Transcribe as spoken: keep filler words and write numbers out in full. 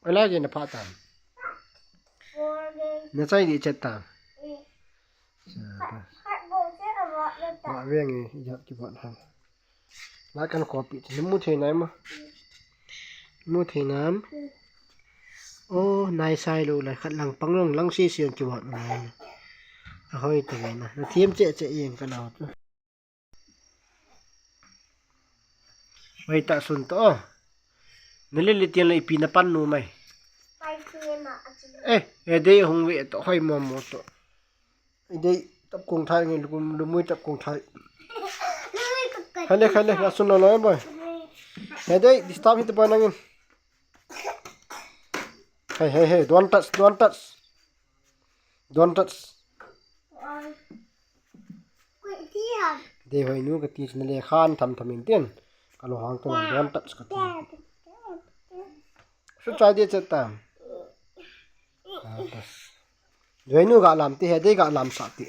Oi la ke na pha ta. Na chai di chet ta. Ba ve nge, ijat ki bon ha. La kan copy. Ni mu thei nai ma. Mu thei nam. O, nai sai lo la khat lang pang long lang si si ki bon nai. A hoi ta na. Na thiam che che eng ka nau tu. Vai ta sun to. Na le le tian le ipi na pan nu mai. Eh, eh, dei hung ve to hoi mo mo to. Dei tap kung thai ngi lu mui tap kung thai. Khai le khai le la sun lo lo boy. He dei disturb hit boy nangin. Hey hey hey, don't touch, don't touch. Don't touch. Dei hoi nu ka ti na le khan tham tham in tin. Ka lo hang to don't touch ka ti. Su chai de chet ta. Don't touch. Dei nu ga lam ti he dei ga lam sa ti.